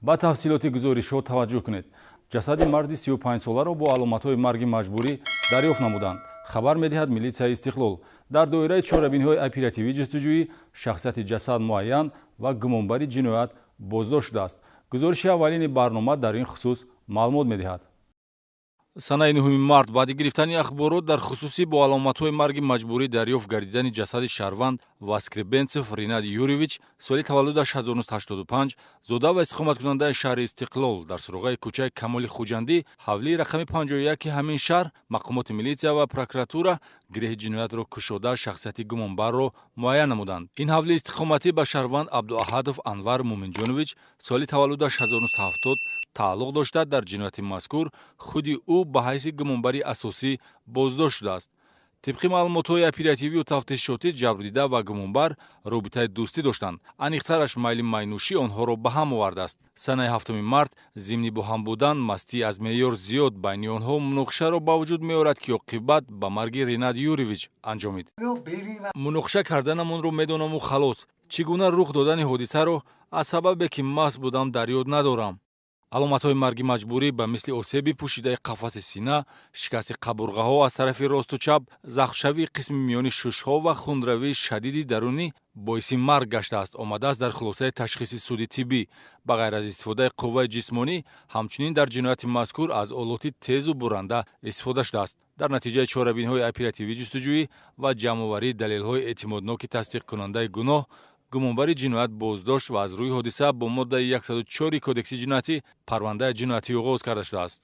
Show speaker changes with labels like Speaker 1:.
Speaker 1: Ба тафсилоти гузоришҳо таваҷҷӯҳ кунед. Ҷасади марди 35-соларо бо аломатҳои марги маҷбурӣ дарёфт намуданд, хабар медиҳад милитсияи Истиқлол. Дар доираи чорабиниҳои оперативӣ ҷустуҷӯӣ шахсияти ҷасад муайян ва гумонбари ҷиноят боздошт шудааст. Гузориши аввалини барнома дар ин хусус маълумот медиҳад. Санаи 9 март баъди гирифтани ахборот дар хусуси бо аломатҳои марги маҷбурӣ дарёфт гардидани ҷасади шаҳрванд Воскребенцев Ринат Юрьевич, соли таваллудаш 1985, зода ва истиқоматкунандаи шаҳри Истиқлол, дар суроғаи кӯчаи Камоли Хуҷандӣ, ҳавлии рақами 51 ҳамин шаҳр, мақомоти милитсия ва прокуратура гиреҳи ҷиноятро кушода, шахсияти гумонбарро муайян намуданд. Ин ҳавлии истиқоматӣ ба шаҳрванд Абдуаҳадов Анвар Муминҷонович, соли таваллудаш 1970, тааллуқ дошта, дар ҷинояти мазкур худи ӯ ба ҳайси гумонбари асосӣ боздошт шудааст. Тибқи маълумотҳои оперативию тафтишотӣ, ҷабрдида ва гумонбар робитаи дӯстӣ доштанд. Аниқтараш, майли майнӯшӣ онҳоро ба ҳам овардааст. Санаи 7 март зимни бо ҳам будан мастӣ аз меъёр зиёд байни онҳо муноқишаро ба вуҷуд меорад, ки оқибат ба марги Ринат Юрьевич анҷомид. Муноқиша карданамонро медонаму халос. Чӣ гуна рух додани ҳодисаро аз сабабе ки маст будам, дар ёд надорам. Аломатҳои марги маҷбурӣ ба мисли осеби пӯшидаи қафаси сина, шикасти қабурғаҳо аз тарафи росту чап, захмшавии қисми миёни шушҳо ва хунравии шадиди дарунӣ боиси марг гаштааст, омадааст дар хулосаи ташхиси суди тиббӣ. Ба ғайр аз истифодаи қувваи ҷисмонӣ, ҳамчунин дар ҷинояти мазкур аз олоти тезу буранда истифода шудааст. Дар натиҷаи чорабиниҳои оперативӣ ҷустуҷӯӣ ва ҷамъоварии далелҳои эътимодноки тасдиқкунандаи гуноҳ, гумонбари ҷиноят боздошт ва аз рӯи ҳодиса бо моддаи 104 Кодекси ҷиноятӣ парвандаи ҷиноятӣ оғоз карда шудааст.